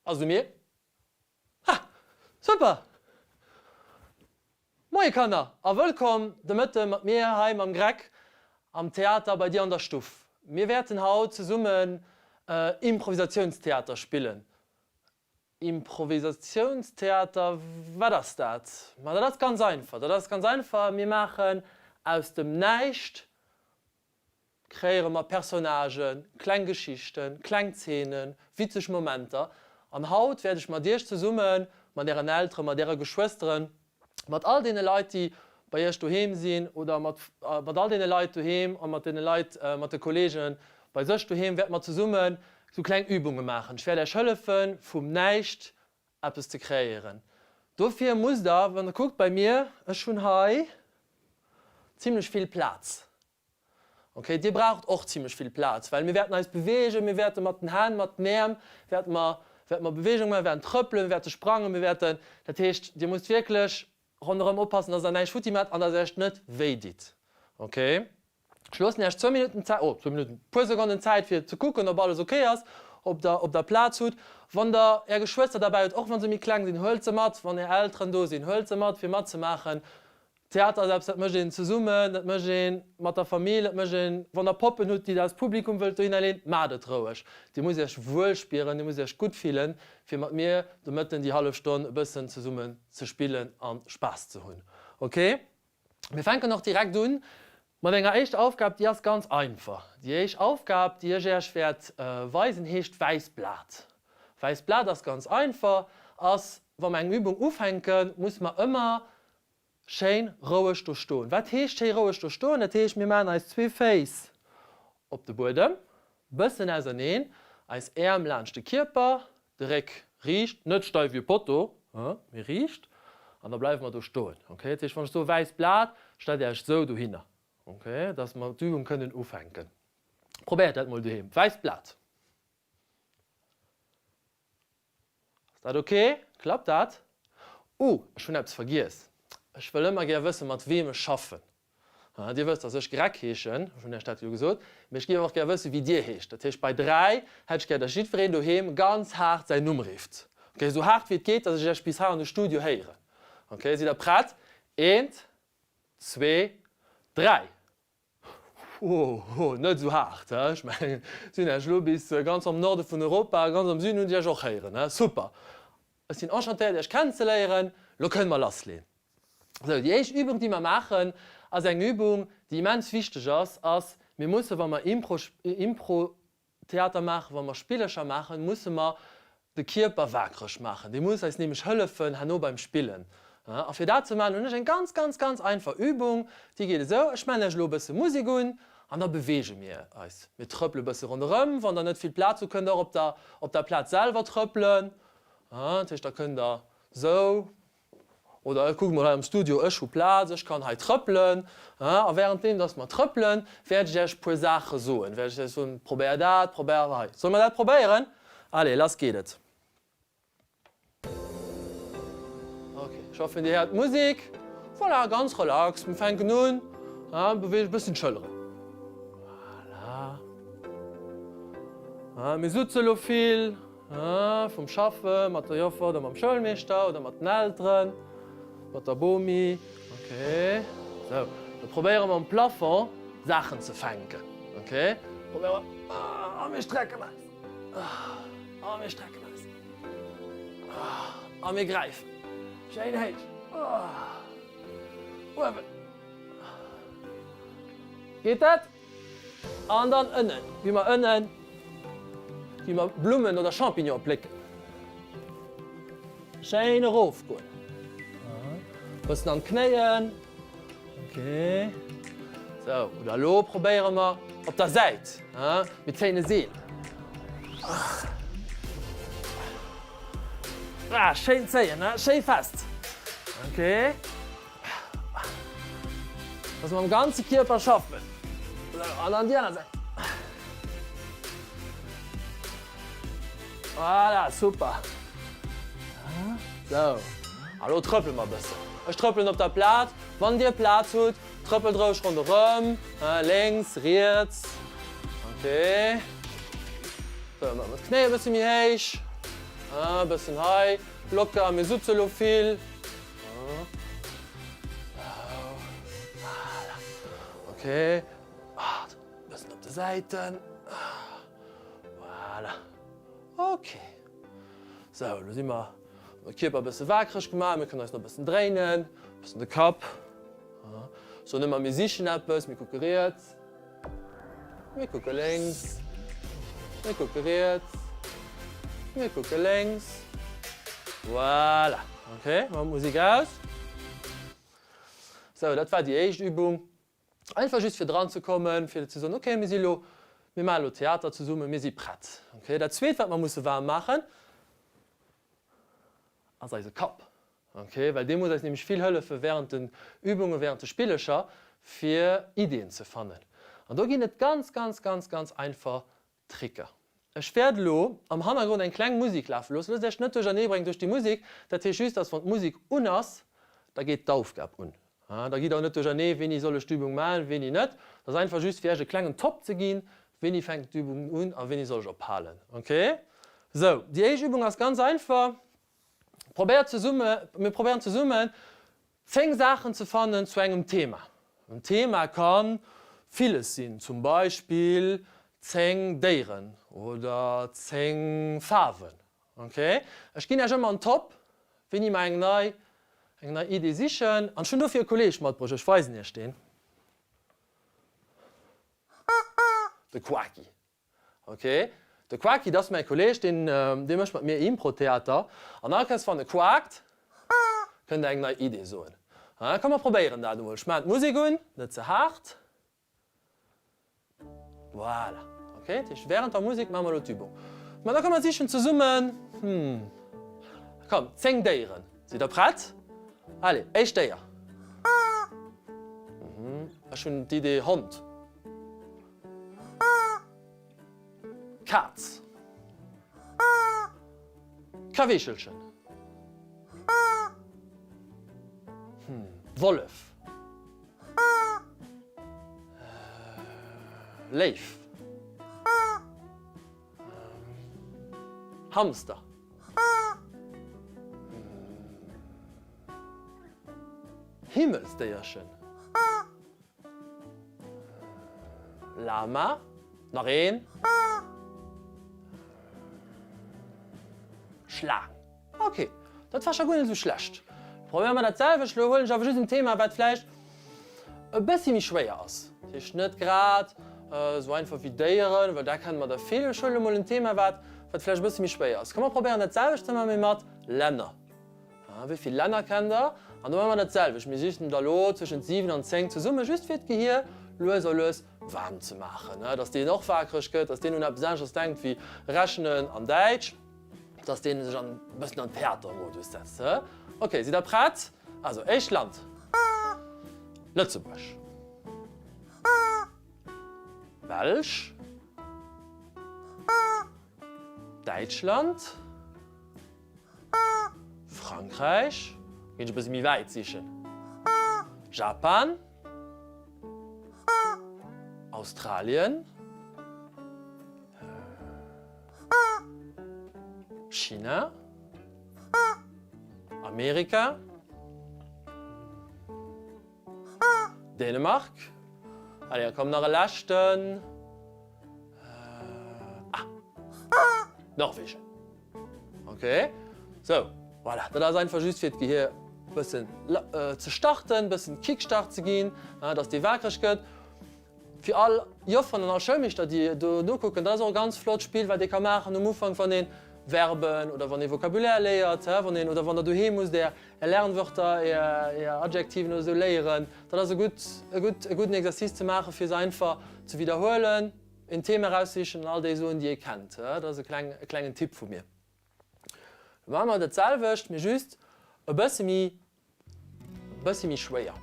Ass et u mir? Ha! Super! Moie Kanner a wëllkomm de Mëtte mat mir hei mam Greg am Theater bei dir an der Stuff. Mir wäerten haut zesummen Improvisatiounstheater spillen. Improvisatiounstheater, wat ass dat? Ma dat ass ganz einfach, dat ass ganz einfach, mir maachen aus dem Näischt kreéiere mer Personnagen, kleng Geschichten, kleng Zeenen, witzeg Momenter. An haut wäert ech mat iech zesummen, mat ären Elteren, mat äre Geschwësteren, mat all deene Leit, déi bei iech doheem sinn oder mat mat all deene Leit doheem a mat deene Leit, mat de Kollegen bei sech doheem, wäerte mer zesummen esou kleng Übunge maachen. Ech wäert iech hëllefen, vum Näischt eppes ze kreéieren. Dofir musst der, wann der kuckt bei mir, ech hunn hei zimlech vill Plaz. Ok, dir braucht och zimlech vill Plaz, well mir wäerten eis beweegen, mir wäerte mat den Hänn, mat den Äerm wäerte mer, wäerte mer Beweegung maachen, mir wäerten trëppelen, mir wäerte sprangen, mir wäerten, dat heescht, dir musst wierklech ronderëm oppassen, dass der näischt futti maacht an dass Iech net wéi ditt. Ok, ech loossen Iech zwou Minutten Zäit, oh, zwou Minutten, puer Sekonnen Zäit fir ze kucken, ob alles ok ass, ob der op der Plaz hutt. Wann der Är Geschwëster derbäi hutt, och wa se méi kleng sinn, huelt se mat. Wann Är Elteren do sinn, huelt se mat fir matzemaachen. Theater ass eppes, dat mécht een zesummen, dat mécht ee mat der Famill, dat mécht een, wann der Poppen hutt, déi der als Publikum wëllt dohinner leeën, maacht et roueg. Dir musst iech wuel spieren, dir musst iech gutt fillen, fir mat mir de Mëtten déi hallef Stonn e bëssen zesummen ze spillen a Spaass ze hunn. Ok? Mir fänken och direkt un mat enger éischter Aufgab, déi ass ganz einfach. Déi éischt Aufgab, déi ech iech wäert weisen, heescht Wäiss Blat. Wäiss Blat ass ganz einfach, ass, wa mer eng Übung ufänken, musse mer ëmmer Schéin roueg do stoen. Wat heescht schéi roueg do stoen? Dat heescht, mir maachen eis zwee Féiss op de Buedem, bëssen auserneen, eis Äerm laanscht de Kierper, de Réck riicht, net steif wéi e Potto, mee riicht, an da bleiwe mer do stoen. Ok, dat heescht, wann ech soe wäisst Blat, stellt Dir Iech esou dohinner, ok, dass mer d'Übung kënnen ufänken. Probéiert dat mol doheem, wäisst Blat. Ass dat ok? Klappt dat? Uh, ech hunn eppes vergiess. Ech wëll ëmmer gär wëssen, mat weem ech schaffen. Dir wësst, dass ech Greg heeschen, ech hunn Iech dat jo gesot, mee ech géif och gär wëssen, wéi Dir heescht. Dat heescht, bei 3 hätt ech gär, dass jiddwereen doheem ganz haart säin Numm rifft. Ok, esou haart wéi et geet, dass ech Iech bis hei an de Studio héieren. Ok, sidd Der prett? Eent, zwee, dräi! Hoho, net esou haart, he? Ech mengen, si hunn Iech elo bis ganz am Norde vun Europa a ganz am Süden hunn si Iech och héieren, he? Super! Ech sinn enchantéiert, Iech kennenzeléieren. Elo kënne mer lassleen. Sou, déi éischt Übung, déi mer maachen, ass eng Übung, déi immens wichteg ass, ass, mir musse wa mer Impro, Impro Theater maachen, wa mer Spillercher maachen, musse mer de Kierper waakreg maachen. Dee muss eis nämlech hëllefen herno beim Spillen. A fir dat ze maachen, hunn ech eng ganz, ganz, ganz einfach Übung. Déi geet esou, Ech maachen iech elo e bësse Musek un an da beweege mir eis. Mir trëppele e bësse ronderëm. Wann der net vill Plaz hutt, kënnt der och op der, op der Plaz selwer trëppelen. Dat heescht, da kënnt der esou Oder kuckt mol hei am Studio, ech hu Plaz, ech kann hei trëppelen. A wärenddeem dass mer trëppelen, wäert ech iech e puer Saache soen. Wäert ech iech soen, probéier dat, probéier hei. Solle mer dat probéieren? Allez, lass geet et. Ok, ech hoffen dir héiert d'Musek. Voilà, ganz relax, mir fänken un, beweege e bëssen d'Schëlleren. Voilà. Mir sutze lo vill. Vum Schaffe mat der Joffer oder mam Schoulmeeschter oder mat den Elteren, mat der Bomi. Ok, sou, da probéiere mer um Plafond Saachen ze fänken. Ok, probéiere mer. A mir strecken eis. A mir strecken eis. A mir gräifen. Schéin héich. Uewen. Geet dat? An dann ënnen, wéi mer ënnen, wéi mer Blummen oder Champignonen plécken. Schéin erofgoen. Bëssen an d'Knéien. Ok. Sou, oder elo probéiere mer op der Säit. Mir zéien e Seel. Ah, schéin zéien, schéi fest. Ok. Dass mer mam ganze Kierper schaffen. An dann déi aner Säit. Voilà, super. Sou, a lo trëppele mer e bëssen. Ech trëppelen op der Plaz. Wann Dir Plaz hutt, trëppelt roueg ronderëm, lénks, riets. Ok. Sou, maache mer d'Knéi e bësse méi héich. E bëssen hei locker, mir sutze lo vill. Voilà. Ok. E bëssen op de Säiten. Voilà. Ok. Sou, lo si mer de Kierper e bësse waakreg gemaach. Mir kënnen eis nach e bëssen dréinen, e bëssen de Kapp. Soen ëmmer, mir sichen eppes, mir kucke riets. Mir kucke lénks, mir kucke riets, mir kucke lénks. Voilà, ok, maache d'Musek aus. Sou, dat war déi éischt Übung. Einfach just fir dran ze kommen, fir ze soen, ok, mir si lo, mir maache lo Theater zesummen, mir si prett. Ok, dat zweet, wat mer musse waarm maachen, ass eise Kapp. Ok, well dee muss eis nämlech vill hëllefe während den Übungen, während de Spillecher, fir Iddien ze fannen. An do ginn et ganz, ganz, ganz, ganz einfach Tricker. Ech wäert elo am Hannergrond eng kleng Musik lafe loossen. Loosst Iech net duerchernee bréngen duerch déi Musik. Dat heescht just, dass wann d'Musik un ass, da geet d'Aufgab un. Da gitt der net duerchernee, wéini soll ech d'Übung maachen, wéini net. Dat ass einfach just fir Iech e klengen Topp ze ginn, wéini fänkt d'Übung un a wéini soll ech ophalen. Ok? Sou, déi éischt Übung ass ganz einfach. Probéiert zesumme, mir probéieren zesummen 10 Saachen ze fannen zu engem Thema. En Thema ka villes sinn, zum Beispill 10 Déieren oder 10 Faarwen. Ok, ech ginn Iech ëmmer en Top, wéini mer eng nei, eng nei Idee sichen. An ech hunn dofir e Kolleeg matbruecht, ech weisen Iech deen, de Quaki. Ok, de Quaki, dat ass mäi Kolleg, deen dee mécht mat mir Impro-Theater. An all Kéiers wann e quakt, kënnt der eng nei Idee soen. Komm mer probéieren dat emol. Ech maachen d'Musek un, net ze haart. Voilà, ok, dat heescht wärend der Musek maache mer elo d'Übung. Ma da komm mer sichen zesummen, hm, komm, 10 Déieren. Sidd der prett? Allez, éischt Déier. Ech hunn d'Idee Hond. Kaz. Kaweechelchen. Wollef. Léif. Hamster. Himmelsdéierchen. Lama, nach een. Schlaang. Ok, dat war scho guer net esou schlecht. Probéiere mer dat selwecht. Elo huelen ech awer just en Thema, wat vläicht e bëssi méi schwéier ass. Dat heescht net grad esou einfach wéi Déieren, well da kenne mer der vill. Ech huelen elo mol en Thema, wat wat vläicht e bëssi méi schwéier ass. Komm mer probéieren dat selwecht ze maachen, mee mat Länner. Wéi vill Länner kennt der? An do maache mer dat selwecht. Mir sichen der elo zwëschent 7 an 10 zesummen, just fir d'Gehier lues a lues waarm ze maachen, dass deen och waakreg gëtt, dass deen un eppes aneschters denkt wéi Rechnen an Däitsch, dass deen sech e bëssen an Theatermodus setzt. Ok, sidd der prett? Also, éischt Land, Lëtzebuerg, Belsch, Däitschland, Frankräich, ginn ech e bësse méi wäit sichen, Japan, Australien, China, Amerika, Dänemark, allez, komm nach e leschten, ah, Norwegen. Ok, sou, voilà, dat ass einfach just fir d'Gehier bëssen ze starten, bëssen Kickstart ze ginn, dass dee waakreg gëtt. Fir all Jofferen an all Schoulmeeschter, déi do nokucken, dat ass och e ganz flott Spill, wat ee ka maachen um Ufank, wann ee Verben oder wann ee Vocabulaire léiert, wann een oder wann der doheem musst är Lernwörter, är Adjektiven oder sou léieren. Dat ass e gutt, e gutt, e gudden Exercice ze maachen, fir se einfach ze widderhuelen. Een Thema eraussichen an all déi soen, déi ee kennt. Dat ass e kleng, e klengen Tipp vu mir. Lo maache mer dat selwecht, mee just e bësse méi, e bësse méi schwéier.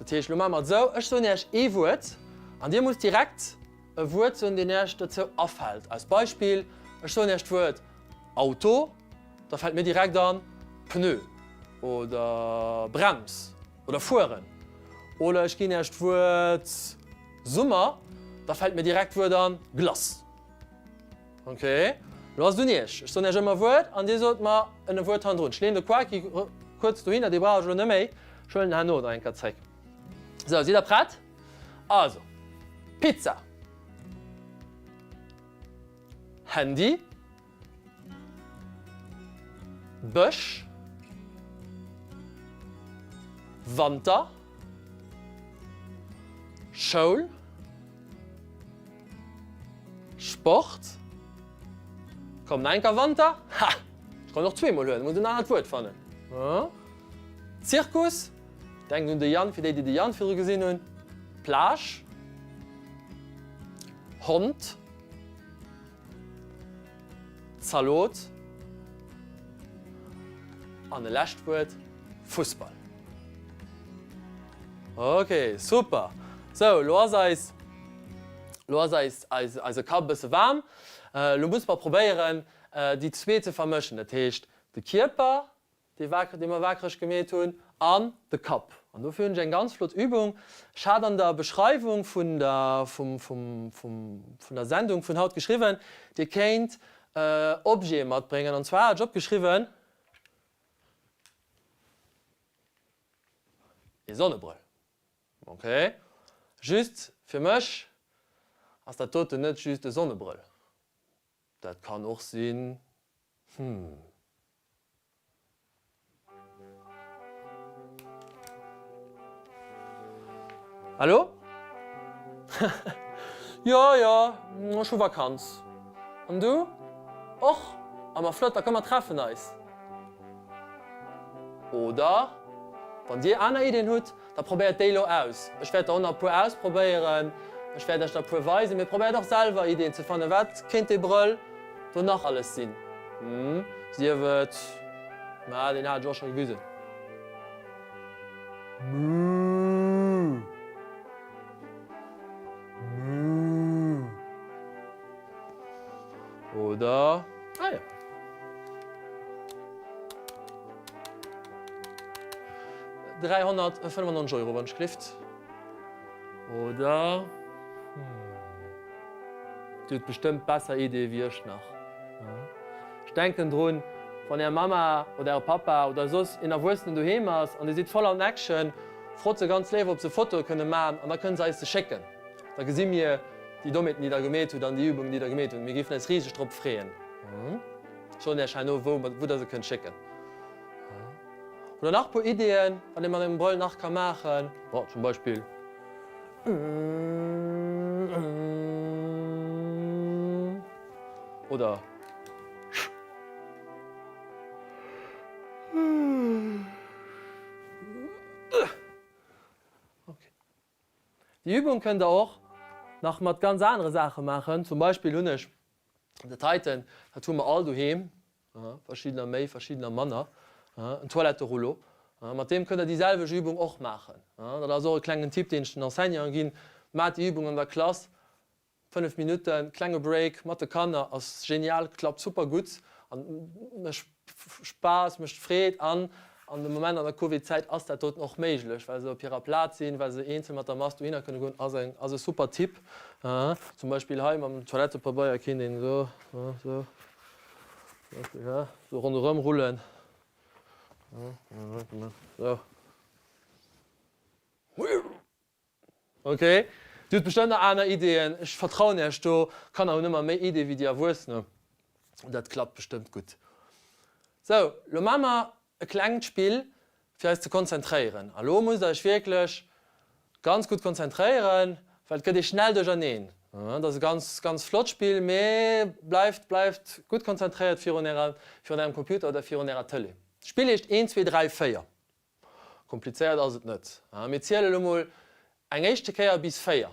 Dat heescht, lo maache mer et esou, Ech soen Iech ee Wuert an Dir musst direkt e Wuert soen, deen Iech dozou afält. Als Beispill, ech soen Iech d'Wuert Auto, da fält mir direkt an Pneu oder Brems oder fueren. Oder ech ginn Iech d'Wuert Summer, da fält mir direkt d'Wuert an Glace. Ok? Lo ass et un iech. Ech soen iech ëmmer e Wuert an dir sot mer en Wuert hannendrun. Ech leeën de Quaki kuerz dohinner, dee brauch ech elo net méi. Ech huelen en herno nach eng Kéier zréck. Sou, sidd der prett? Also, Pizza. Handy. Bësch. Wanter. Schoul. Sport. Komm, nach eng Kéier Wanter. Ha! Ech kann och zweemol huelen, muss en anert Wuert fannen. Zirkus. Denkt un de Yann, fir déi, déi de Yann virdru gesinn hunn. Plage. Hond. Zalot. An e lescht Wuert, Fussball. Ok, super. Sou, lo ass eis, lo ass eis, eis, eise Kapp e bësse waarm. Lo musse mer probéieren, déi zwee ze vermëschen. Dat heescht, de Kierper dee wakereg, dee mer wakereg gemeet hunn, an de Kapp. An dofir hunn ech eng ganz flott Übung. Ech hat an der Beschreiwung vun der, vum, vum, vum, vun der Sendung vun haut geschriwwen, Dir kéint Objete matbréngen. An zwar hat ech opgeschriwwen, ee Sonnebrëll. Ok. Just, fir mech ass dat doten net just e Sonnebrëll. Dat kann och sinn, hm. Hallo? Jo, jo, ech hu Vakanz. An du? Och? A ma flott, da komm mer treffen eis. Oder wann dir aner Iddien hutt, da probéiert déi elo aus. Ech wäert der och nach e puer ausprobéieren. Ech wäert iech der e puer weisen. Mee probéiert och selwer Iddien ze fannen. Wat kéint dee Brëll do nach alles sinn? Hm, sief et, ma deen hat ech och scho gewisen. Muh. Muh. Oder, ah jo. 395 Euro, wann ech gelift. Oder, hm, Dir hutt bestëmmt besser Ideeë wéi ech nach. Ech denken drun, wann Är Mamma oder Äre Pappa oder soss een Erwuessenen doheem ass an Dir sidd voll an Action, frot se ganz léif, ob se Fotoe kënne maachen an da kënne se eis se schécken. Da gesi mir déi Dommheeten, déi Der gemeet hutt an déi Übungen, déi Der gemeet hutt. Mir géifen eis riseg drop freeën. Ech soen Iech herno, wou wou Der se kënnt schécken. Oder nach e puer Ideeën, wat ee mat engem Brëll nach ka maachen. Bon, zum Beispill. Oder. Okay. Déi Übung kënnt der och nach mat ganz anere Saache maachen. Zum Beispill hunn ech dat heiten, dat hu mer all doheem, verschiddener méi, verschiddener manner, en Toiletterullo. Mat deem kënnt der déi selwecht Übung och maachen. Dat ass och e klengen Tipp, deen ech den Enseignanten ginn, Maacht déi Übung an der Klass, 5 Minutten, klenge Break mat de Kanner ass genial, klappt super gutt an mécht Spaass, mécht Freed an an de Moment an der Covid Zäit ass dat doten och méiglech, well se op hirer Plaz sinn, well se eenzel mat der Mask dohinner kënne goen, ass eng ass e super Tipp. Zum Beispill hei mam Toilettepabeier kinnt een esou esou esou ronderëm rullen, esou. Ok, dir hutt bestëmmt nach aner Ideeën. Ech vertrauen Iech do. Kanner hunn ëmmer méi Ideeë wéi déi Erwuessener. Dat klappt bestëmmt gutt. Sou, lo maache mer e klengt Spill fir eis ze konzentréieren. A lo musst der iech wierklech ganz gutt konzentréieren, well et gëtt ee schnell duercherneen. Dat ass e ganz, ganz flott Spill, mee bleift, bleift gutt konzentréiert virun ärer, virun ärem Computer oder virun ärer Tëlee. D'Spill heescht Eent, zwee, dräi, véier. Komplizéiert ass et net. Mir ziele lo mol eng éischte Kéier bis 4.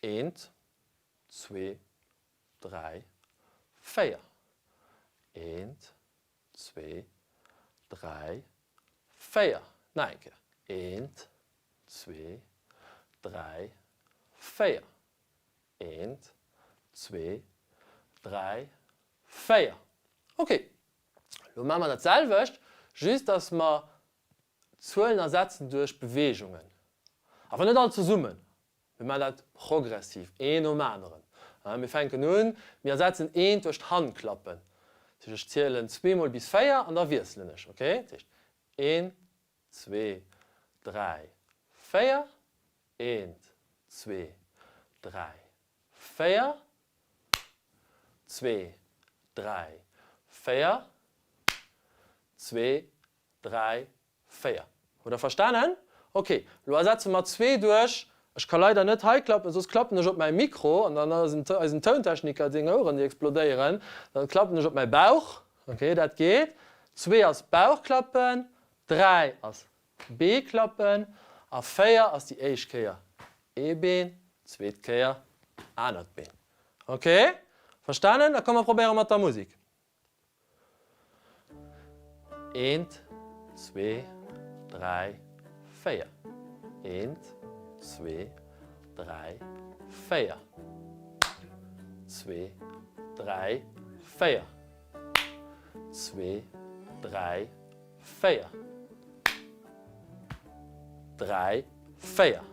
Eent, zwee, dräi, 4. Eent, zwee, dräi, 4. Nach eng Kéier. Eent, zwee, dräi, 4. Eent, zwee, dräi, 4. Ok. Lo maache mer dat selwecht, just dass mer d'Zuelen ersetzen duerch Beweegungen. Awer net all zesummen, mir maachen dat progressiv, een nom aneren. Mir fänken un, mir ersetzen eent duerch d'Handklappen. Dat heescht, ech zielen zweemol bis 4 an da wiesselen ech, ok? Dat heescht, eent, zwee, dräi, 4, eent, zwee, dräi, 4, zwee, dräi, 4, zwee, dräi, 4. Hutt der verstanen? Ok, elo ersetze mer zwee duerch, ech ka leider net hei klappen, soss klappen ech op mäi Mikro an dann ass eisen Tountechniker seng Oueren déi explodéieren, dann klappen ech op mäi Bauch. Ok, dat geet. Zwee ass Bauchklappen, 3 ass Beeklappen a 4 ass déi éischt Kéier ee Been, zweet Kéier anert Been. Ok, verstanen? Da komm mer probéiere mat der Musek. Eent, zwee, dräi, 4. Eent, zwee, dräi, 4. Zwee, dräi, 4. Zwee, dräi, 4. Dräi, 4.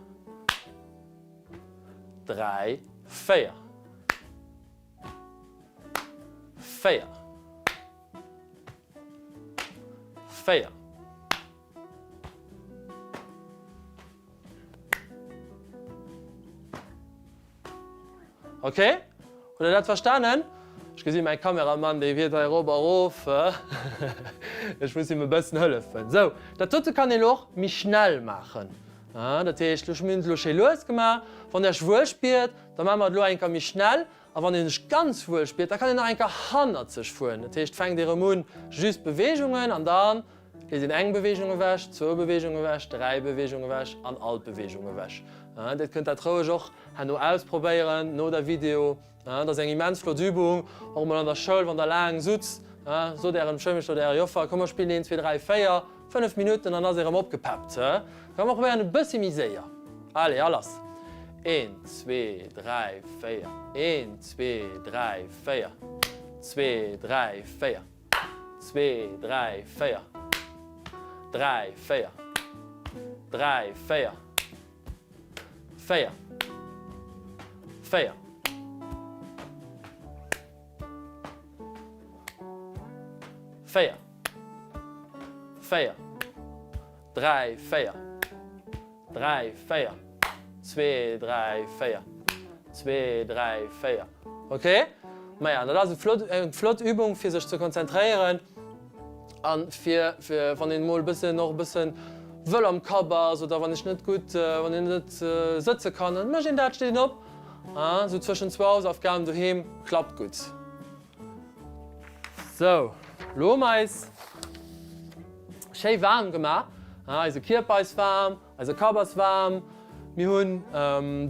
Dräi, 4. 4. 4. Ok, hutt der dat verstanen? Ech gesi mäi Kameramann, dee fiert hei erop a erof. Ech muss him e bëssen hëllefen. Sou, dat dote kann een elo och méi schnell maachen. Dat heescht, elo, mir hunn et elo schéi lues gemaach. Wann der iech wuel spiert, da maache mer et elo eng Kéier méi schnell. A wann een sech ganz wuel spiert, da kann een nach eng Kéier hannerzeg fueren. Dat heescht, fänkt ee rëm un, just Beweegungen an dann léisst een eng Beweegung ewech, zwou Beweegungen ewech, 3 Beweegungen ewech an all d'Beweegung ewech. Dir kënnt dat roueg och herno ausprobéieren no der Video. Dat ass eng immens flott Übung, och emol an der Schoul, wann der laang sutzt, sot ärem Schoulmeeschter oder ärer Joffer, komm mer spillen een, zwee, dräi, véier. 5 Minutten an ass ee rëm opgepeppt. Komm mer probéieren e bëssi méi séier. Allez, a lass! Een, zwee, dräi, véier. Een, zwee, dräi, véier. Zwee, dräi, véier. Zwee, dräi, véier. Dräi, véier. Dräi, véier. Véier. Véier. 4 4 3 4 3 4 2 3 4 2 3 4 Ok? Maja, dat ass eng flott Übung fir sech ze konzentréieren an fir fir wann een mol e bëssen och e bëssen wëll am Kapp ass oder wann ech net gutt wann een net sëtze kann, dann mécht een dat, steet een op, esou zwëschen zwou Hausaufgaben doheem, klappt gutt. Sou, lo hu mer eis schéi waarm gemaach. Eise Kierper ass waarm, eise Kapp ass waarm. Mir hunn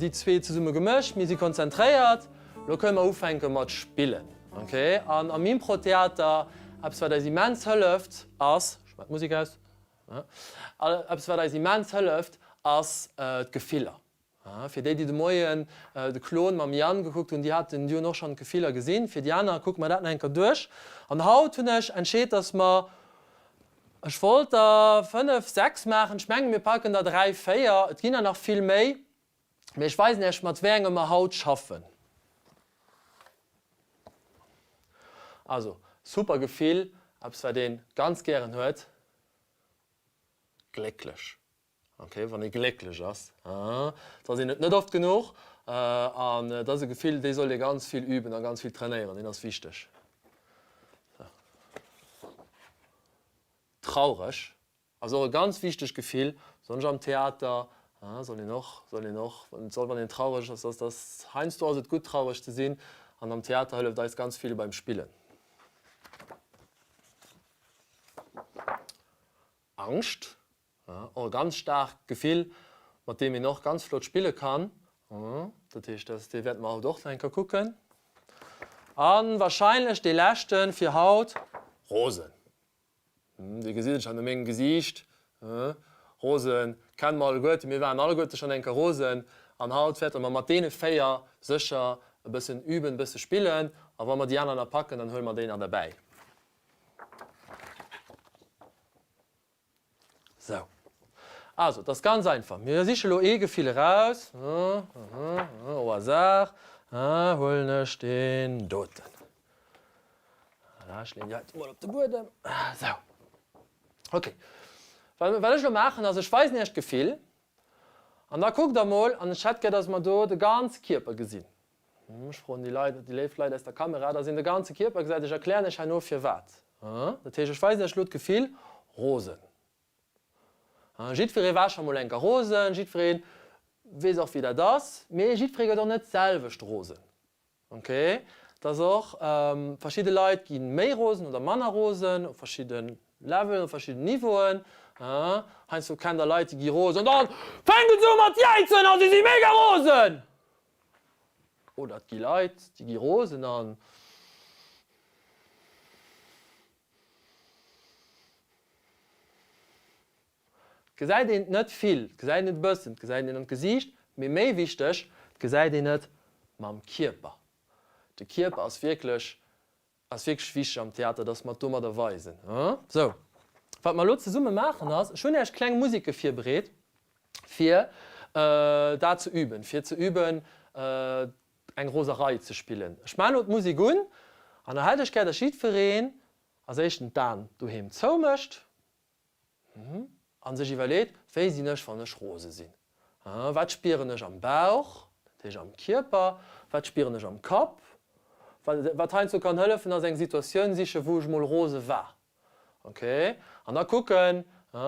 déi zwee zesumme gemëscht, mir si konzentréiert. Lo kënne mer ufänke mat spillen. Ok, an am Impro-Theater, eppes wat eis immens hëlleft ass, ech maachen d'Musek aus, eppes wat eis immens hëlleft ass d'Gefiller. Fir déi, déi de Moien de Klon mam Yann gekuckt hunn, déi haten, déi hunn och schonn d'Gefiller gesinn. Fir déi aner kucke mer dat nach eng Kéier duerch. An haut hunn ech entscheet, dass mer, ech wollt der 5, 6 maachen, ech menge mir packen der 3, 4, et ginn der nach vill méi, mee ech weisen Iech mat wéi enge mer haut schaffen. Also, super Gefill, eppes wat ee ganz gären huet, glécklech. Ok, wann ee glécklech ass, et ass een et net oft genuch an et ass e Gefill, dee sollt ee ganz vill üben a ganz vill trainéieren, deen ass wichteg. Traureg ass och e ganz wichtegt Gefill, besonnesch am Theater soll een och, soll een och, et soll wann een traureg ass, ass dass heiansdo ass et gutt traureg ze sinn an am Theater hëlleft eis ganz vill beim Spillen. Angscht. Och e ganz staarkt Gefill, mat deem een och ganz flott spille kann. Dat heescht, dat dee wäerte mer haut och nach eng Kéier kucken. A wahrscheinlech dee leschte fir haut, rosen. Dir gesitt et schonn u mengem Gesiicht, rosen kenne mer alleguerte, mir waren alleguerte schonn eng Kéier rosen. An haut wäerte mer mat deene 4 sécher e bëssen üben, e bësse spillen. A wa mer déi aner nach packen, dann huele mer déi nach derbäi. Sou. Also, et ass ganz einfach. Mir siche lo ee Gefill eraus. Au hasard huelen ech deen doten. Voilà, ech leeën déi heite mol op de Buedem. Sou. Ok. Wat ech elo maachen ass, ech weisen Iech d'Gefill an da kuckt der mol, an ech hätt gär, dass mer do de ganze Kierper gesinn. Ech froen déi Leit, déi léif Leit aus der Kamera, dass een de ganze Kierper gesäit. Ech erklären Iech herno firwat. Dat heescht, ech weisen Iech elo d'Gefill rosen. Jiddweree war scho mol eng Kéier rosen, jiddweree weess och wéi dat ass, mee jiddweree gëtt och net d'selwecht rosen. Ok, et ass och, verschidde Leit gi méi rosen oder manner rosen, op verschidde Levelen, op verschidden Niveauen. Heiansdo kennt der Leit, déi gi rosen an dann fänken se u mat jäizen a si si mega rosen! Oder et gi Leit, déi gi rosen an. Et gesäit een et net vill, et gesäit een et e bëssen, et gesäit een et am Gesiicht, mee méi wichteg, et gesäit een et mam Kierper. De Kierper ass wierklech, ass wierklech wichteg am Theater, dass mer et domadder weisen. Sou, wat mer elo zesumme maachen ass, ech hunn Iech kleng Museke virbereet, fir dat ze üben, fir ze üben, eng Roserei ze spillen. Ech maachen elo d'Musek un an da hätt ech gär, dass jiddwereen als éischten d'Aen doheem zoumécht. A sech iwwerleet, Wéi sinn ech, wann ech rose sinn? Wat spieren ech am Bauch, dat heescht am Kierper? Wat spieren ech am Kapp? Wat heiansdo kann hëllefen, ass eng Situatioun sichen, wou ech mol rose war. Ok, an da kucken,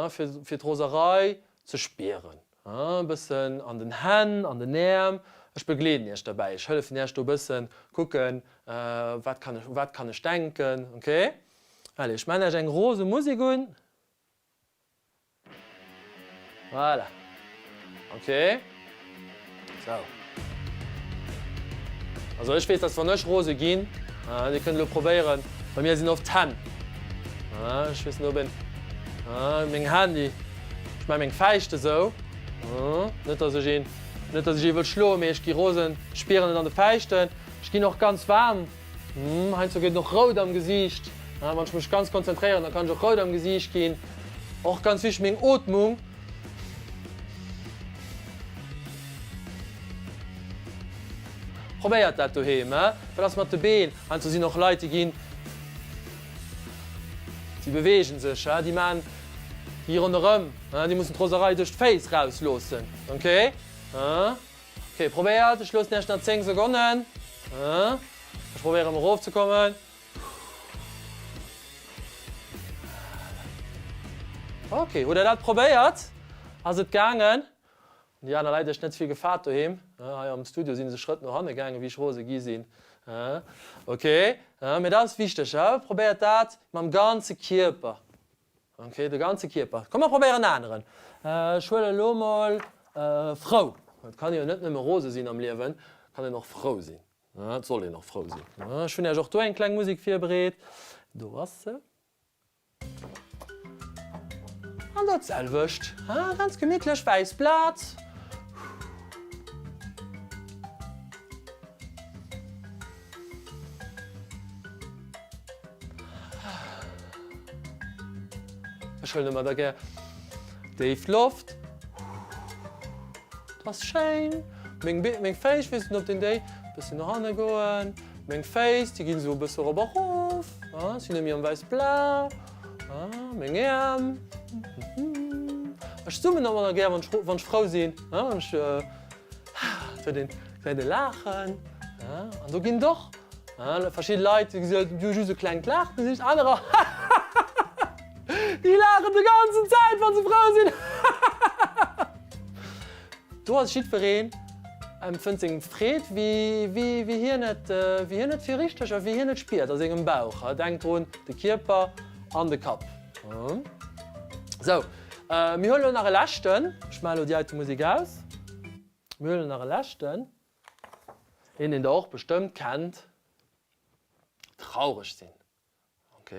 fir d'Roserei ze spieren. E bëssen an den Hänn, an den Äerm. Ech begleeden iech derbäi, ech hëllefen iech do e bëssen kucken, wat kann ech, u wat kann ech denken. Ok, allez, ech maachen iech eng rose Musek un. Voilà. Ok. Sou. Also ech weess, dass wann ech rose ginn, Dir kënnt elo probéieren, bei mir sinn oft d'Hänn, ech weess net ob een, meng Hänn déi, ech maache meng Fäischt esou, net dass ech een, net dass ech ee wëll schloen, mee ech gi rosen, spieren et an de Fäischten, ech ginn och ganz waarm. Heiansdo gëtt et och rout am Gesiicht. Wann ech mech ganz konzentréieren, da kann ech och rout am Gesiicht ginn. Och ganz wichteg, meng Ootmung. Probéiert dat doheem. Wat ass mat de Been? Heiansdo sinn och Leit, déi ginn, déi beweegen sech, déi maan, déi gi ronderëm, déi mussen d'Roserei duerch d'Féiss rausloossen. Ok? Ok, probéiert, ech loossen iech nach 10 Sekonnen. Ech probéieren erof ze kommen. Ok, hutt der dat probéiert? Ass et gaangen? Hunn déi aner Leit iech net ze vill gefaart doheem? Hei am Studio si se Schrëtt no hanne gaangen, wéi ech rose gi sinn. Ok, mee dat ass wichteg, probéiert dat mam ganze Kierper. Ok, de ganze Kierper. Komm mer probéieren en aneren. Ech huelen elo mol frou. Et kann ee jo net nëmme rose sinn am Liewen, et kann een och frou sinn. Et soll een och frou sinn. Ech hunn Iech och do eng kleng Musek virbereet. Do ass se. An dat selwecht, ganz gemittlech, wäiss Blat. Ech huelen ëmmer da gär déif Loft. Dat ass schéin. Meng Be meng Féiss, weess net ob den déi bëssen no hanne goen. Meng Féiss, déi ginn esou e bësse erop a rof. Sinn net méi am wäiss Bla. Meng Äerm. Ech summen ëmmer da gär wann ech wann ech frou sinn. Wann ech et huet een gesäit e laachen. An do ginn et och Verschidde Leit, déi hu just e klengt Laachen am Gesiicht, anerer, hahahaha, déi laachen de ganzen Zäit, wa se frou sinn, hahahaha. Do ass jiddwereen empfënnt seng Freed, wéi hien et, wéi hien et fir richteg a wéi hien et spiert a sengem Bauch. Denkt drun, de Kierper an de Kapp. Sou, mir huelen elo nach e leschten. Ech maachen elo déi heite Musek aus. Mir huelen nach e leschten. Een deen der och bestëmmt kennt, traureg sinn. Ok,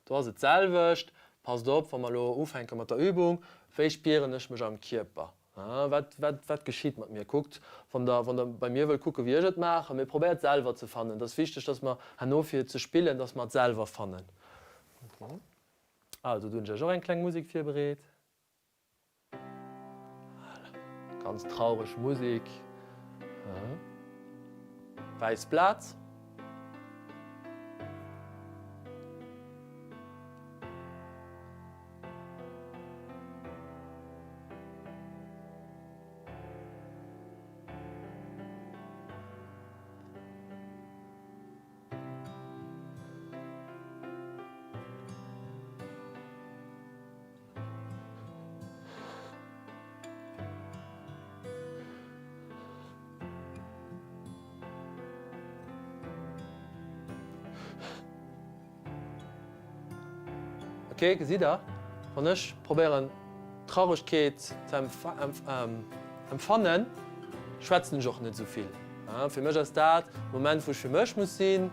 do ass et d'selwecht. Passt op, wa mer elo ufänke mat der Übung, wéi spieren ech mech am Kierper? Wat, wat, wat geschitt mat mir? Kuckt, wann der, wann der bei mir wëllt kucken, wéi ech et maachen, mee probéiert selwer ze fannen. Et ass wichteg, dass mer herno fir ze spillen, dass mer et selwer fannen. Also, do hunn ech iech och eng kleng Musek virbereet. Voilà. Ganz traureg Musik. Wäiss Blat. Ok, gesitt der, wann ech probéieren Trauregkeet ze empfannen, schwätzen ech och net esou vill. Fir mech ass dat e Moment, wou ech fir mech muss sinn.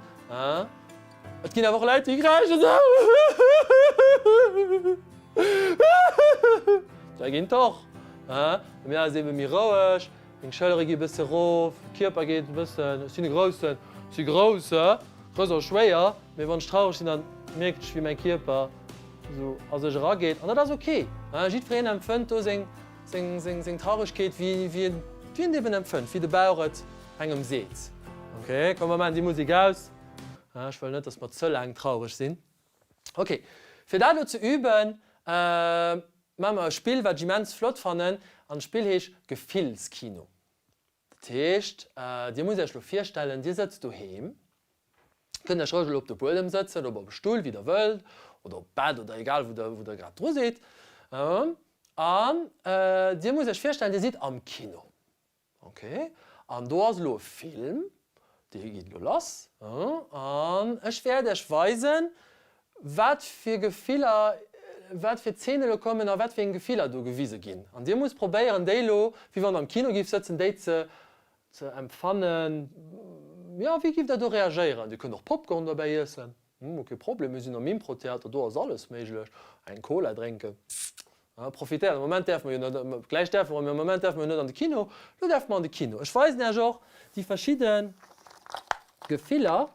Et ginn awer och Leit, déi kräischen esou. Där ginn et och. Bei mir ass et ebe méi roueg, meng Schëllere gi e bësse rof, de Kierper geet e bëssen, ech sinn e groussen, ech si grouss, grouss a schwéier, mee wann ech traureg sinn, dann mierken ech, wéi mäi Kierper esou a sech erageet. An dat ass ok. Jiddwereen empfënnt do seng, seng, seng, seng Trauregkeet, wéi, wéi en, wéi en et eben empfënnt, wéi de Bauch et engem seet. Ok, komm mer maachen déi Musek aus. Ech wëll net, dass mer ze laang traureg sinn. Ok, fir dat elo ze üben, maache mer e Spill, wat ech immens flott fannen, an d'Spill heescht Gefillskino. Dat heescht, dir musst iech elo virstellen, dir sëtzt doheem, kënnt iech roueg elo op de Buedem sëtzen oder op e Stull, wéi der wëllt, oder op d'Bett oder egal wou der wou der grad dru sidd, an dir musst iech virstellen, dir sidd am Kino. Ok, an do ass elo e Film, dee geet elo lass, an ech wäert Iech weisen, wat fir Gefiller, wat fir Zeene elo kommen a wat fir eng Gefiller do gewise ginn. An Dir musst probéieren, déi elo, wéi wann Der am Kino giff sëtzen, déi ze ze empfannen. Jo, wéi giff Der do reagéieren? Dir kënnt och Popcorn dobäi iessen, kee Problem, mir sinn am Impro-Theater, do ass alles méiglech. Eng Cola drénken. Profitéiert, am Moment däerfe mer jo net, gläich däerfe mer, mee am Moment däerfe mer jo net an de Kino, elo däerfe mer an de Kino. Ech weisen Iech och déi verschidde Gefiller,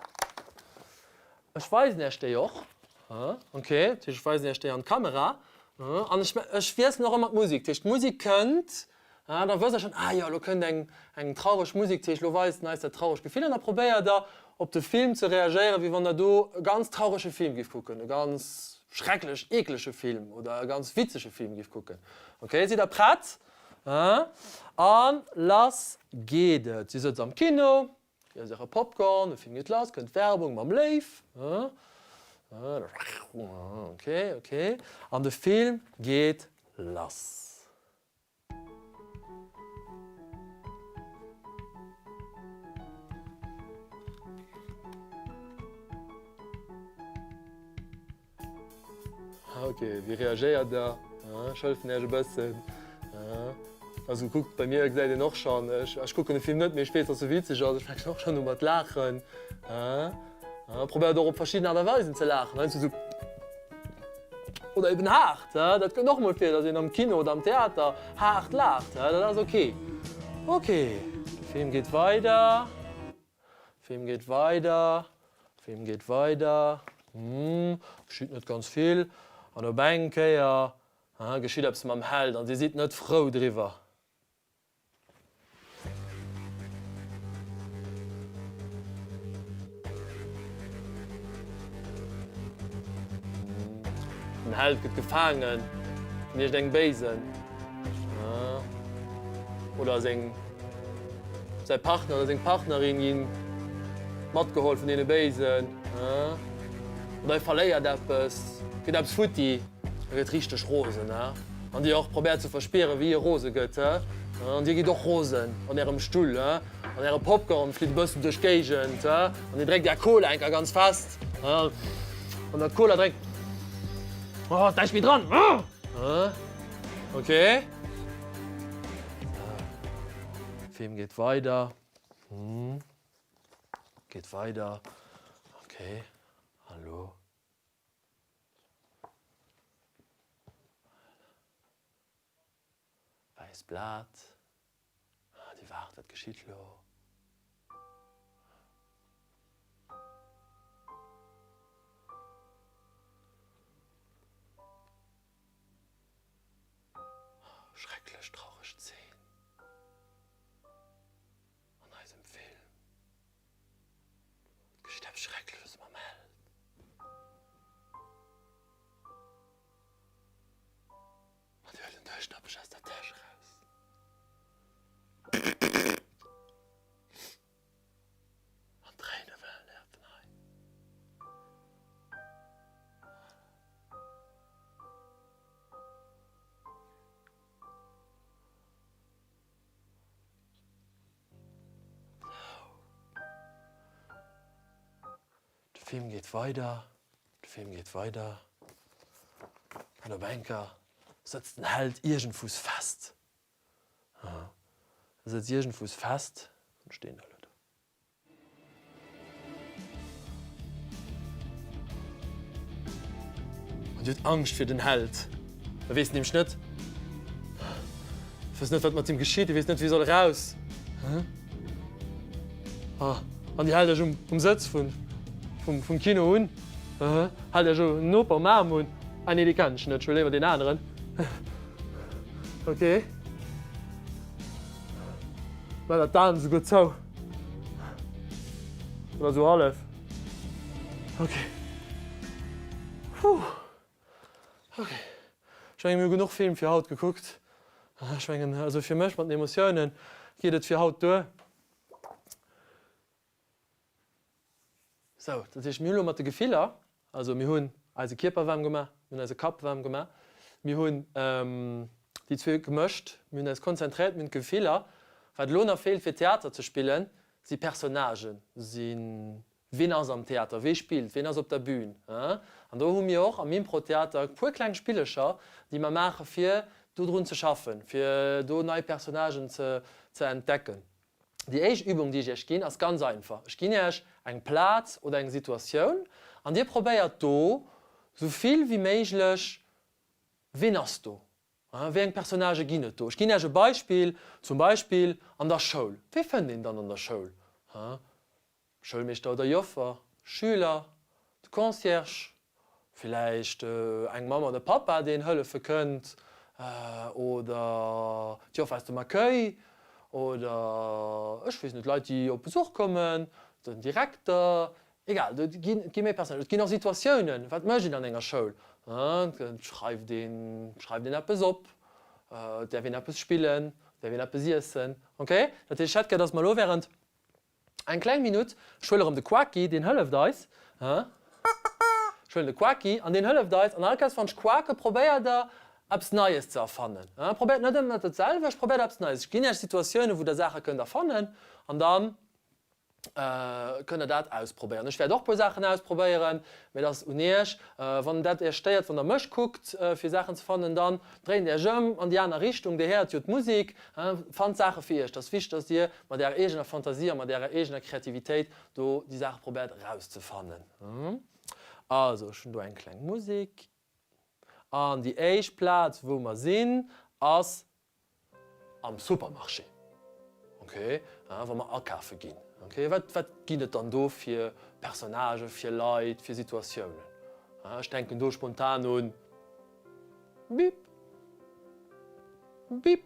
ech weisen Iech déi och, ok, dat heescht ech weisen Iech déi an d'Kamera an ech ech wiesselen och ëmmer d'Musek, dat heescht d'Musek kënnt Ah, da wësst der schonn, ah jo, elo kënnt eng, eng traureg Musek, dat heescht, elo weist en eis dat trauregt Gefill an da probéiert der op de Film ze reagéieren, wéi wann der do e ganz traurege Film giff kucken, e ganz schrecklech eeklege Film oder e ganz witzege Film giff kucken. Ok, sidd der prett? A lass geet et! Si sëtzt am Kino, iesst äre Popcorn, de Film geet lass, kënnt d'Werbung mam Léiw, ok, ok, an de Film geet lass. Ok, wéi reagéiert der? Ech hëllefen Iech e bëssen. Also kuckt, bei mir gesäit een och schonn, ech kucken de Film net, mee ech weess, dass e witzeg ass, ech fänken och schonn u mat laachen. Probéiert och op verschidden Aart a Weisen ze laachen, heiansdo esou. Oder eben haart, dat kënnt och mol vir, datt een am Kino oder am Theater haart laacht, dat ass ok. Ok, de Film geet weider, Film geet weider, Film geet weider, hm, geschitt net ganz vill an op eng Kéier geschitt eppes mam Held an dir sidd net frou driwwer. Den Held gëtt gefaangen vun iergend engem Béisen oder seng, säi Partner oder seng Partnerin gi matgeholl vun deene Béisen oder e verléiert eppes, gëtt eppes futti. E gëtt richteg rosen, he? An dir och. Probéiert ze verspieren, wéi e rose gëtt, he? An dir gitt och rosen an ärem Stull, he? An äre Popcorn flitt e bëssen duerch d'Géigend, he? An dir dréckt är Cola eng Kéier ganz fest, he? An der d'Cola dréckt, oh, ass näischt méi dran, he? Ok. Film geet weider, hm, geet weider, ok, hallo. Wäiss Blat, déi waart, wat geschitt lo? Schrecklech traureg Zeen an eisem Film. Et geschitt eppes Schreckleches mam Held. An dir huelt en Duerchschnappech aus der Täsch eraus. An d'Tréine wellen Äerfen hei. De Film geet weider, de Film geet weider. An op enker sëtzt den Held iergendwous fest. E sëtzt iergendwous fest an stinn elo do. An Dir hutt Angscht fir den Held. E weess nämlech net, e weess net, wat mat him geschitt, e weess net, wéi e soll eraus. An Dir haalt Iech um Sëtz vum Kino un, haalt Iech um Noper um Aarm un. Ah nee, dee kennen ech net, ech huel léiwer deen aneren. Ok. Mä dat d'Aen esouguer zou. Oder esou hallef. Ok. Huh. Ok. Ech mengen, mir hu genuch Film fir haut gekuckt. Ech mengen, also fir mech mat den Emotiounen geet et fir haut duer. Sou, dat heescht, mir hu lo mat de Gefiller, also mir hunn eise Kierper waarm gemaach, mir hunn eise Kapp waarm gemaach, mir hunn déi zwee gemëscht, mir hunn eis konzentréiert, mir hunn d'Gefiller. Wat elo nach feelt fir Theater ze spillen, si Personnagen, si wien ass am Theater, wee spillt, wien ass op der Bühn. An do hu mir och am Impro-Theater e puer kleng Spillecher, déi mer maache fir dodrun ze schaffen, fir do nei Personnagen ze entdecken. Déi éischt Übung, déi ech Iech ginn, ass ganz einfach. Ech ginn Iech eng Plaz oder eng Situatioun an Dir probéiert do sou vill wéi méiglech, Ween ass do? Wéi eng Personnagë ginn et do? Ech ginn Iech e Beispill, zum Beispill an der Schoul. Wee fënnt een dann an der Schoul? Schoulmeeschter oder Joffer, Schüler, de Concierge, villäicht eng Mamm an e Pappa, deen hëllefe kënnt, oder d'Joffer aus dem Accueil, oder ech weess net, Leit, déi op Besuch kommen, den Direkter, egal, et gi méi Personnagen. Et ginn och Situatiounen, wat mécht een an enger Schoul? Et schreift een, schreift een eppes op, et däerf een eppes spillen, et däerf een eppes iessen, ok? Dat heescht, ech hätt gär, dass mer elo während Eng kleng Minutt, ech huele rëm de Quaki, deen hëlleft eis. Ech huelen de Quaki an deen hëlleft eis. An all Kéiers wann ech quake, probéiert der eppes Neies ze erfannen. Probéiert net ëmmer dat selwecht, probéiert eppes Neies. Ech ginn iech Situatiounen, wou der Saache kënnt erfannen an da kënnt der dat ausprobéieren. Ech wäert och e puer Saachen ausprobéieren, mee et ass un iech. Wann dat iech stéiert, wann der mech kuckt fir Saachen ze fannen, dann dréint iech ëm an déi aner Richtung. Dir héiert jo d'Musek. Fannt Saache fir iech. Et ass wichteg, dass dir mat ärer eegener Fantasie a mat ärer eegener Kreativitéit do déi Saache probéiert erauszefannen. Also, ech hunn do eng kleng Musek. An déi éischt Plaz, wou mer sinn, ass am Supermarché. Ok, wa mer akafe ginn. Ok, wat, wat ginn et dann do fir Personnagen, fir Leit, fir Situatiounen? Ech denken do spontan un Bip! Bip!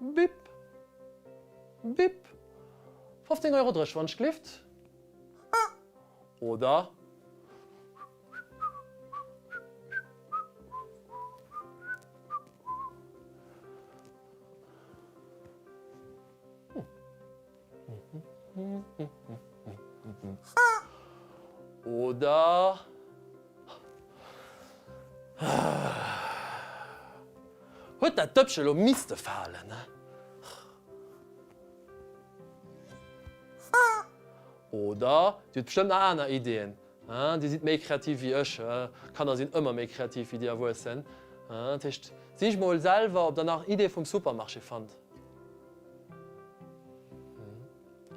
Bip! Bip! 15 Euro dréch, wann ech glift. Oder. Oder. Huet dat Dëppche lo misste falen, ne? Oder Dir hutt bestëmmt nach aner Ideeën, Dir sidd méi kreativ wéi ech, Kanner sinn ëmmer méi kreativ wéi déi Erwuessen. Dat heescht, sich mol selwer, ob der nach Ideeë vum Supermarché fannt.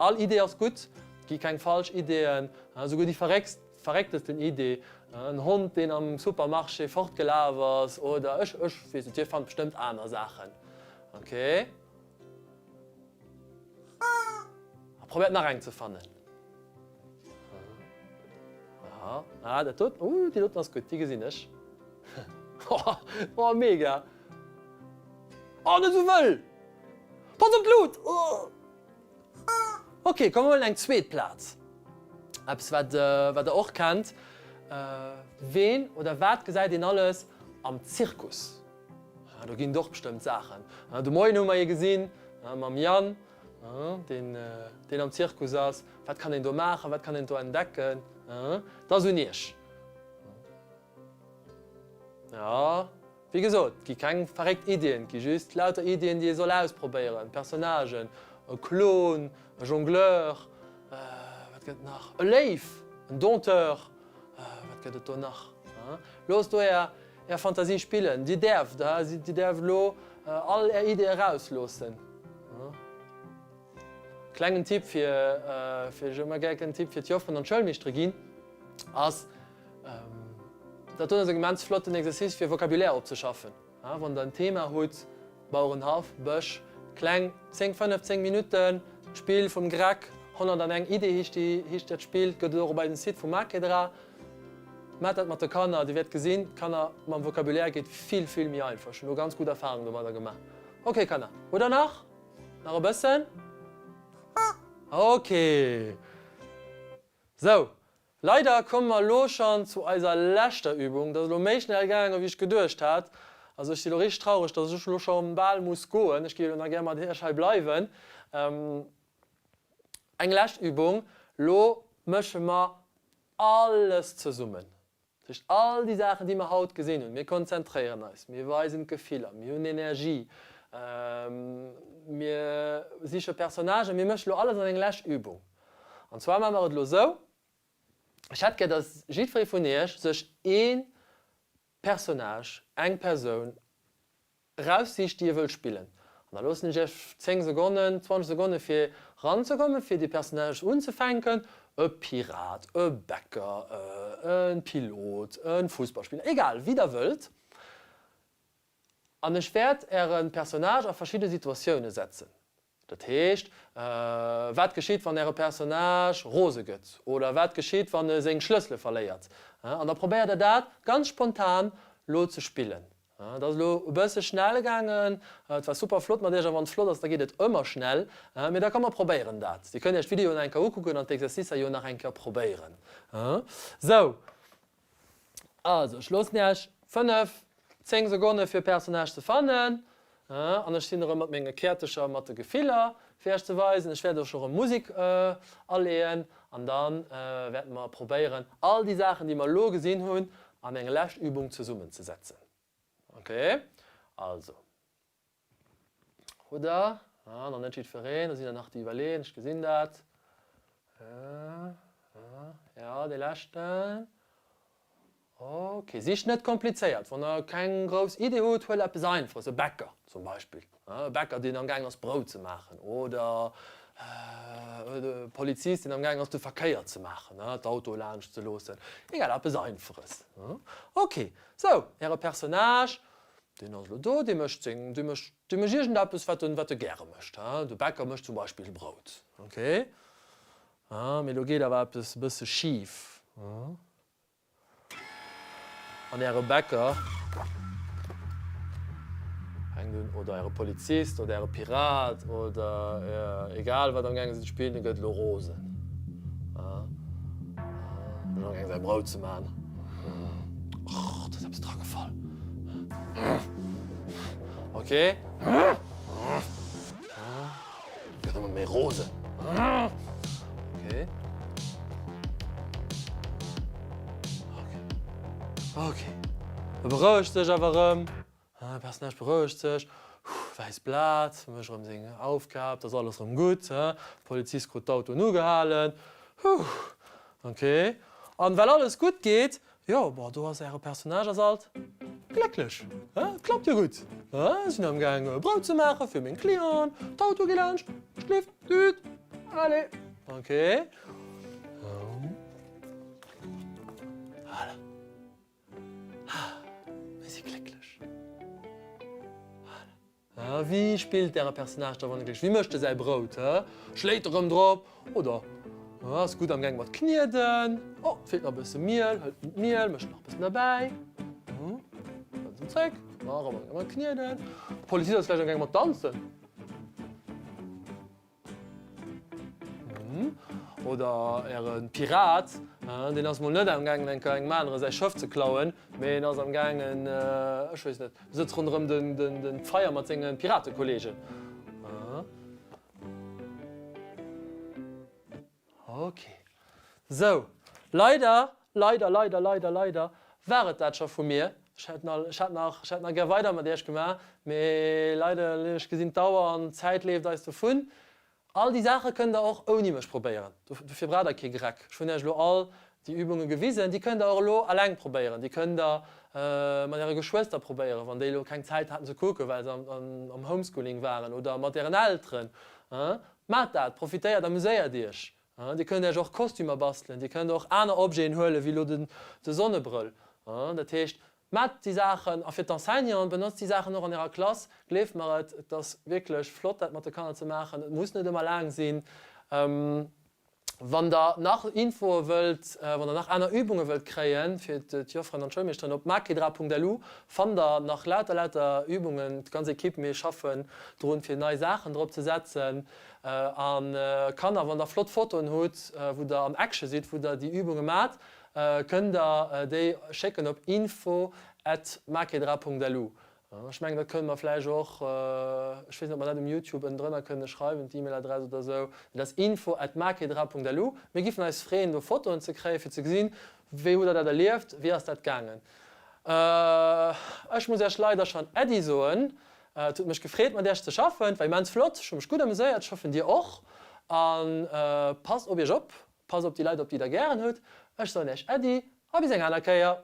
All Idee ass gutt, et gi keng falsch Ideeën, esouguer déi verréckst, verrécktesten Idee, en Hond deen am Supermarché fortgelaf ass oder ech, ech weess net, dir fannt bestëmmt aner Saachen. Ok. A probéiert nach eng ze fannen. Aha, ah dat dot, uh déi doten ass gutt, déi gesinn ech. Oh mega! Oh net esou wëll! Pass op d'Lut! Oh. Ok, komm mer huelen eng zweet Plaz. Eppes wat wat der och kennt. Ween oder wat gesäit een alles am Zirkus? Do ginn et och bestëmmt Saachen. De Moien hu mer ee gesinn mam Yann, deen deen am Zirkus ass. Wat kann een do maachen? Wat kann een do entdecken? Dat ass un iech. Jo, wéi gesot, et gi keng verréckt Iddien, et gi just lauter Iddien, déi ee soll ausprobéieren, Personnagen, e Klon, e Jongleur, wat gëtt et nach, e Léiw, en Dompteur, wat gëtt et do nach? Loosst do är. Är Fantasie spillen. Dir däerft, dir däerft elo all Är Ideeë erausloossen. Klengen Tipp fir, fir ech ëmmer gär en Tipp fir d'Jofferen an d'Schoulmeeschtere ginn, ass, dat do ass en immens flotten Exercice fir Vocabulaire opzeschaffen. Wann der en Thema hutt, Bauerenhaff, Bësch, kleng 10, 15 Minutten, d'Spill vum Greg, 101 Idee heescht déi, heescht dat Spill, gëtt et och op eisem Site vum Makedra. Maacht dat mat de Kanner, dir wäert gesinn, d'Kanner mam Vocabulaire geet vill, vill méi einfach. Ech hunn do ganz gutt Erfahrungen domadder gemaach. Ok Kanner, hutt der nach? Nach e bëssen? Ok. Sou, leider komme mer elo schonn zu eiser leschter Übung. Dat ass elo méi schnell gaangen, wéi ech geduecht hat. Also ech si elo richteg traureg, dass ech elo scho bal muss goen. Ech géif elo nach gär mat iech hei bleiwen. Eng lescht Übung. Lo mësche mer alles zesummen. Dat heescht, all déi Saachen, déi mer haut gesinn hunn, mir konzentréieren eis, mir weisen d'Gefiller, mir hunn Energie, mir siche Personnagen, mir mëschen elo alles an eng lescht Übung. An zwar maache mer et elo esou, Ech hätt gär, dass jiddweree vun iech sech ee Personnage, eng Persoun, Eraussicht, déi e wëllt spillen. An da loossen ech iech 10 Sekonnen, 20 Sekonne fir ranzekommen, fir dee Personnage unzefänken, e Pirat, e Bäcker, e Pilot, e Fussballspiller, egal wéi der wëllt. An ech wäert äre Personnage a verschidde Situatioune setzen. Dat heescht, wat geschitt, wann Äre Personnage rose gëtt? Oder wat geschitt, wann e seng Schlëssele verléiert? An da probéiert Der dat ganz spontan lo ze spillen. Et ass elo e bësse schnell gaangen. Et war super flott mat Iech. A wann et flott ass, da geet et ëmmer schnell. Mee da komm mer probéieren dat. Dir kënnt Iech d'Videoen eng Kéier ukucken an d'Exercicer jo nach eng Kéier probéieren. Sou. Also, ech loossen Iech 5, 10 Sekonne fir Personnage ze fannen. An ech sinn erëm mat menge Käertecher mat de Gefiller fir Iech ze weisen. Ech wäert och erëm Musek aleeën an da wäerte mer probéieren all déi Saachen, déi mer elo gesinn hunn, an eng lescht Übung zesummenzesetzen. Ok, also. Hutt Der? Ah, nach net jiddwereen, do sinn der nach déi iwwerleeën, ech gesinn dat. Jo, dee leschten. Ok, sicht net komplizéiert. Wann Der keng grouss Idee hutt, huelt eppes Einfaches, e Bäcker zum Beispill. E Bäcker, deen amgaangen ass, Brout ze maachen. Oder e Polizist, deen amgaangen ass, de Verkéier ze maachen, d'Autoe laanscht ze loossen. Egal, eppes Einfaches. Ok, sou, Äre Personnage Deen ass elo do, dee mécht seng, dee mécht, dee mécht iergendeppes, wat en, wat e gäre mécht, hein. De Bäcker mécht zum Beispill Brout, ok. Ah, mee elo geet awer eppes e bësse schif, hein. An äre Bäcker fänkt un, oder äre Polizist oder äre Pirat oder egal wat amgaange sidd ze spillen, dee gëtt elo rosen, hein. Ass amgaang säi Brout ze man. Och, do ass eppes dra gefall. Ok. Gëtt ëmmer méi rosen. Ok. Ok. Ok. E berouegt sech awer erëm. De Personnage berouegt sech, wäisst Blat, mécht erëm seng Aufgab, et ass alles erëm gutt. Polizist krut d'Autoen ugehalen. Ok. An well alles gutt geet, jo, bon, do ass Äre Personnage ass alt glécklech. Et klappt jo gutt. Ech sinn amgaang Brout ze maache fir meng Clienten, d'Auto geet laanscht, schliff, tüt, allez. Ok. Voilà. Mir si glécklech. Voilà. Wéi spillt Äre Personnage da wann e glécklech? Wéi mécht e säi Brout? Schléit e rëm drop oder ass gutt am Gaang mat knieden? Oh, et feelt nach e bësse Miel. Hëlt en d'Miel, mécht nach e bëssen derbäi. Hëlt en zréck. Erëm am Gaang mat knieden. D'Polizist ass vläicht am Gaang mat danzen. Oder äre Pirat, deen ass mol net amgaangen eng Kéier engem anere säi Schëff ze klauen, mee en ass amgaangen, ech weess net, sëtzt ronderëm den Feier mat senge Piratekollegen. Ok. Sou, leider, leider, leider, leider, leider war et dat scho vu mir. Ech hätt nach, ech hätt nach, ech hätt nach gär weider mat iech gemaach, mee leider, ech gesinn d'Auer an d'Zäit leeft eis dovun. All déi Saache kënnt der och ouni mech probéieren. Dofir braucht der kee Gereck. Ech hunn iech elo all. Déi Übunge gewisen, déi kënnt der och elo alleng probéieren. Déi kënnt der mat äre Geschwëster probéieren, wann déi elo keng Zäit haten ze kucken, well se am Homeschooling waren, oder mat ären Elteren. Maacht dat, profitéiert, amuséiert iech. Dir kënnt iech och Kostümer bastelen, dir kënnt och aner Objeten huelen, wéi elo de Sonnebrëll. Dat heescht, maacht déi Saachen. A fir d'Enseignanten, benotzt déi Saachen och an ärer Klass. Gleeft mer et, et ass wierklech flott, dat mat de Kanner ze maachen. Et muss net ëmmer laang sinn. Wann der nach Infoe wëllt, wann der nach aner Übunge wëllt kréien fir d'Jofferen an d'Schoulmeeschteren, op makedra.lu fannt der nach lauter lauter Übungen. D'ganz Equipe, mir schaffen drun fir nei Saachen drop ze setzen. A Kanner, wann der flott Fotoen hutt wou der am Action sidd, wou der déi Übunge maacht, kënnt der déi schécken op info at makedra.lu. Ech mengen, dat kënne mer vläicht och, ech weess net, ob mer dat um Youtube ënnendrënner kënne schreiwen, d'E-Mail-Adress oder esou. Dat ass info at makedra.lu. Mir giffen eis freeën, do Fotoen ze kréien, fir ze gesinn, wéi hutt Der dat erlieft, wéi ass dat gaangen. Ech muss Iech leider schonn Äddi soen. Et huet mech gefreet, mat Iech ze schaffen. Et war immens flott, ech hu mech gutt ameséiert, ech hoffen, Dir och. A passt op Iech op, passt op déi Leit op, déi Der gären hutt. Ech soen Iech Äddi a bis eng aner Kéier.